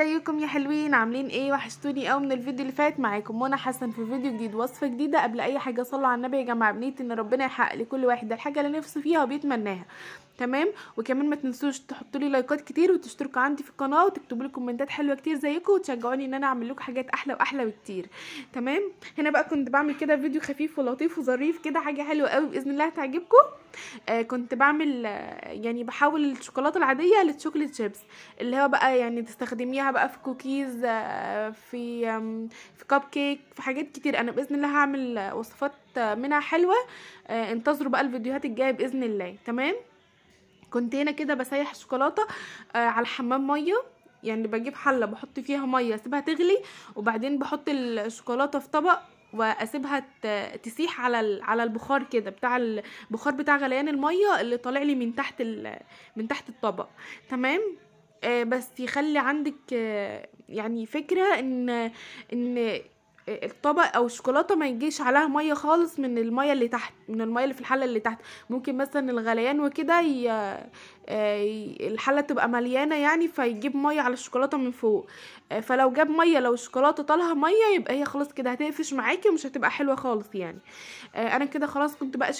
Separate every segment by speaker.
Speaker 1: ازيكم يا حلوين؟ عاملين ايه؟ وحشتوني قوي من الفيديو اللي فات. معاكم منى حسن في فيديو جديد، وصفه جديدة. قبل اي حاجة صلوا على النبي يا جماعة، بنيه ان ربنا يحقق لكل واحد الحاجة اللي نفسه فيها وبيتمناها، تمام؟ وكمان ما تنسوش تحطوا لي لايكات كتير وتشتركوا عندي في القناة وتكتبوا لي كومنتات حلوة كتير زيكم وتشجعوني ان انا اعمل لكم حاجات احلى واحلى بكتير، تمام؟ هنا بقى كنت بعمل كده فيديو خفيف ولطيف وظريف كده، حاجة حلوة قوي باذن الله هتعجبكم. كنت بعمل يعني بحول الشوكولاتة العادية لل chocolate chips، اللي هو بقى يعني تستخدميها بقى في كوكيز، في كب كيك، في حاجات كتير. انا باذن الله هعمل وصفات منها حلوة، انتظروا بقى الفيديوهات الجاية باذن الله، تمام؟ كنت هنا كده بسيح الشوكولاتة على حمام مية، يعني بجيب حله بحط فيها مية اسيبها تغلي، وبعدين بحط الشوكولاتة في طبق واسيبها تسيح على البخار كده، بتاع البخار بتاع غليان المية اللي طالع لي من تحت من تحت الطبق، تمام؟ بس يخلي عندك يعني فكرة ان الطبق او الشوكولاتة ما يجيش عليها مية خالص من المية اللي تحت، من المية اللي في الحلة اللي تحت. ممكن مثلا الغليان وكده الحلة تبقى مليانة يعني، فيجيب مية على الشوكولاتة من فوق. فلو جاب مية، لو الشوكولاتة طالها مية يبقى هي خلاص كده هتقفش معاكي ومش هتبقى حلوة خالص يعني. انا كده خلاص كنت بقى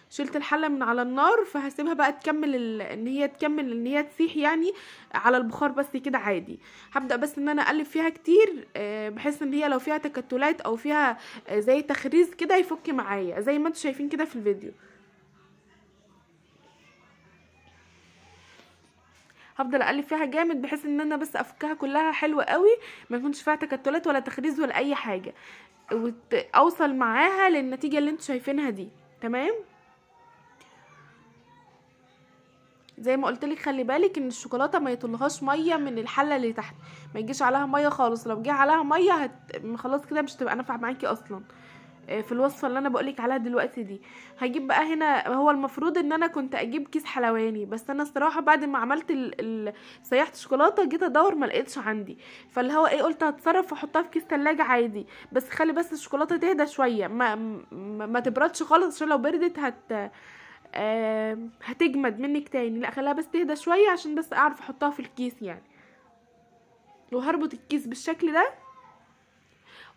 Speaker 1: شلت الحلة من على النار، فهسيبها بقى تكمل ان هي تكمل ان هي تسيح يعني على البخار بس كده عادي. هبدا بس ان انا اقلب فيها كتير، بحيث ان هي لو فيها تكتلات او فيها زي تخريز كده يفك معايا زي ما انتم شايفين كده في الفيديو. هفضل اقلب فيها جامد بحيث ان انا بس افكها كلها حلوة قوي، ما يكونش فيها تكتلات ولا تخريز ولا اي حاجة، واوصل معاها للنتيجة اللي انتم شايفينها دي، تمام؟ زي ما قلت لك خلي بالك ان الشوكولاتة ما يطلهاش مية من الحلة اللي تحت، ما يجيش عليها مية خالص. لو جه عليها مية خلاص كده مش هتبقى نافعة معاكي اصلا في الوصفة اللي انا بقولك عليها دلوقتي دي. هجيب بقى هنا، هو المفروض ان انا كنت اجيب كيس حلواني، بس انا الصراحة بعد ما عملت سيحت الشوكولاتة جيت ادور ما لقيتش عندي، فاللي هو ايه قلت هتصرف واحطها في كيس تلاجة عادي، بس خلي بس الشوكولاتة تهدى شوية، ما تبردش خالص، عشان لو بردت هتجمد منك تاني. لا خليها بس تهدى شوية عشان بس اعرف احطها في الكيس يعني. وهربط الكيس بالشكل ده،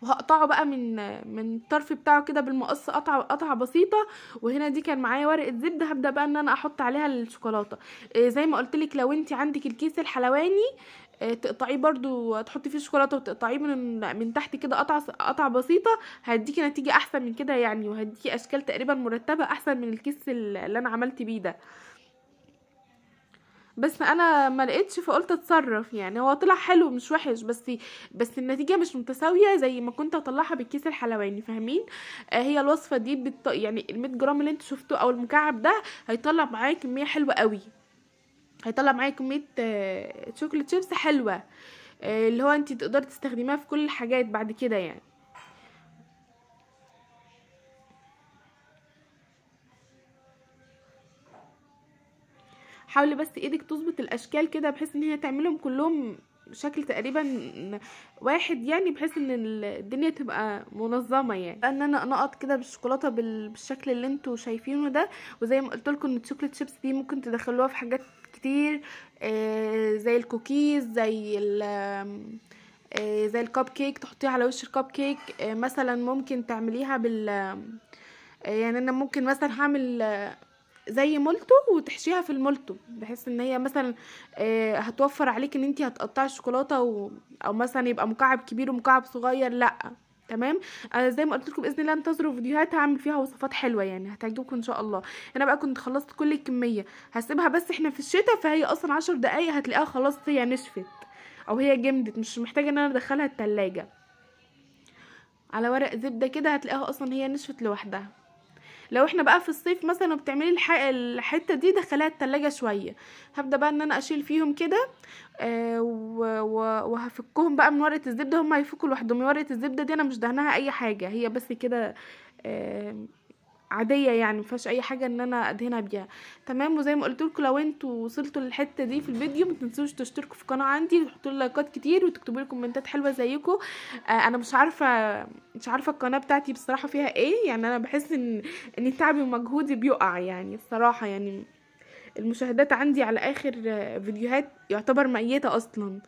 Speaker 1: وهقطعه بقى من الطرف بتاعه كده بالمقص، قطعه بسيطة. وهنا دي كان معايا ورقة زبدة، هبدا بقى ان انا احط عليها الشوكولاتة. زي ما قلت لك لو انت عندك الكيس الحلواني تقطعيه برضو، تحطي فيه شوكولاتة وتقطعيه من تحت كده قطعه بسيطة، هيديكي نتيجة احسن من كده يعني، وهديكي اشكال تقريبا مرتبه احسن من الكيس اللي انا عملت بيه ده. بس انا ما لقيتش فقلت اتصرف يعني، هو طلع حلو مش وحش، بس النتيجة مش متساوية زي ما كنت اطلعها بالكيس الحلواني، فاهمين؟ هي الوصفة دي يعني ال 100 جرام اللي انتوا شفتوه او المكعب ده هيطلع معايا كمية حلوة قوي، هيطلع معايا كمية chocolate chips حلوة، اللي هو انت تقدري تستخدميها في كل الحاجات بعد كده يعني. حاولي بس ايدك تظبط الاشكال كده بحيث ان هي تعملهم كلهم شكل تقريبا واحد يعني، بحيث ان الدنيا تبقى منظمة يعني. ان انا انقط كده بالشوكولاته بالشكل اللي انتوا شايفينه ده. وزي ما قلت لكم ان ال chocolate chips دي ممكن تدخلوها في حاجات كتير، زي الكوكيز، زي الكب كيك، تحطيها على وش الكب كيك مثلا. ممكن تعمليها بال يعني انا ممكن مثلا هعمل زي مولتو وتحشيها في المولتو، بحيث ان هي مثلا هتوفر عليك ان انتي هتقطعي الشوكولاتة او مثلا يبقى مكعب كبير ومكعب صغير، لا تمام. زي ما قلت لكم باذن الله انتظروا فيديوهات هعمل فيها وصفات حلوة يعني هتعجبكم ان شاء الله. انا بقى كنت خلصت كل الكمية، هسيبها بس احنا في الشتاء، فهي اصلا 10 دقايق هتلاقيها خلاص هي نشفت او هي جمدت، مش محتاجه ان انا ادخلها التلاجة. على ورق زبدة كده هتلاقيها اصلا هي نشفت لوحدها. لو احنا بقى في الصيف مثلا وبتعملي الحتة دي دخليها التلاجة شوية. هبدا بقى ان انا اشيل فيهم كده، وهفكهم بقى من ورقة الزبدة، هم هيفكوا لوحدهم. ورقة الزبدة دي انا مش دهناها اي حاجة، هي بس كده عادية يعني، مفيهاش اي حاجة ان انا ادهنها بيها، تمام؟ وزي ما قلت لكم لو انتوا وصلتوا للحتة دي في الفيديو ما تنسوش تشتركوا في القناة عندي وتحطوا لي لايكات كتير وتكتبوا لي كومنتات حلوة زيكم. انا مش عارفه القناة بتاعتي بصراحة فيها ايه يعني، انا بحس ان تعبي ومجهودي بيقع يعني الصراحة، يعني المشاهدات عندي على اخر فيديوهات يعتبر ميته اصلا.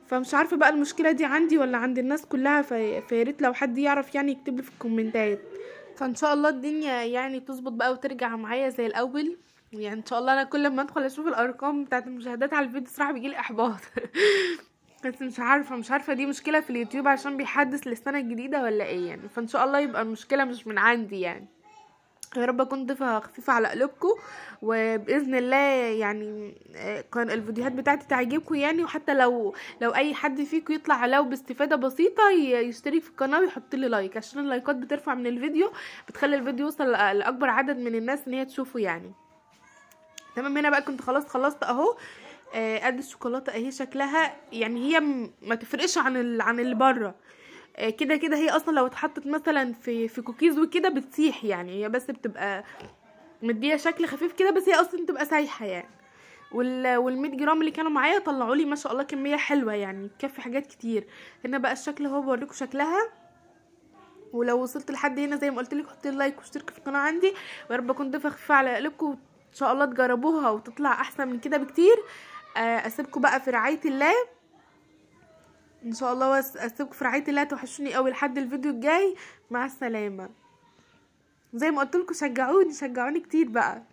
Speaker 1: فمش عارفه بقى المشكلة دي عندي ولا عند الناس كلها، فياريت لو حد يعرف يعني يكتب لي في الكومنتات. فان شاء الله الدنيا يعني تظبط بقى وترجع معايا زي الاول يعني ان شاء الله. انا كل ما ادخل اشوف الارقام بتاعت المشاهدات على الفيديو صراحة بيجيلي احباط بس مش عارفه دي مشكلة في اليوتيوب عشان بيحدث للسنة الجديدة ولا ايه يعني. فان شاء الله يبقى المشكلة مش من عندي يعني. يا رب اكون ضيفه خفيفة على قلوبكم، وباذن الله يعني كان الفيديوهات بتاعتي تعجبكم يعني. وحتى لو اي حد فيكم يطلع لو باستفاده بسيطة يشترك في القناة ويحط لي like، عشان اللايكات بترفع من الفيديو، بتخلي الفيديو يوصل لاكبر عدد من الناس ان هي تشوفه يعني. تمام. هنا بقى كنت خلاص خلصت اهو. قد الشوكولاتة اهي شكلها يعني، هي ما تفرقش عن اللي بره كده كده. هي اصلا لو اتحطت مثلا في كوكيز وكده بتسيح يعني، هي بس بتبقى مديه شكل خفيف كده، بس هي اصلا بتبقى سايحه يعني. وال100 جرام اللي كانوا معايا طلعوا لي ما شاء الله كمية حلوة يعني، تكفي حاجات كتير. هنا بقى الشكل اهو، بوريكم شكلها. ولو وصلت لحد هنا زي ما قلت لك حطي like واشتركي في القناة عندي، ويا رب اكون ضيفه خفيفة على قلوبكم، وان شاء الله تجربوها وتطلع احسن من كده بكتير. اسيبكم بقى في رعاية الله ان شاء الله، اسيبكم في رعاية الله. توحشوني قوي لحد الفيديو الجاي، مع السلامة. زي ما قلت لكم شجعوني شجعوني كتير بقى.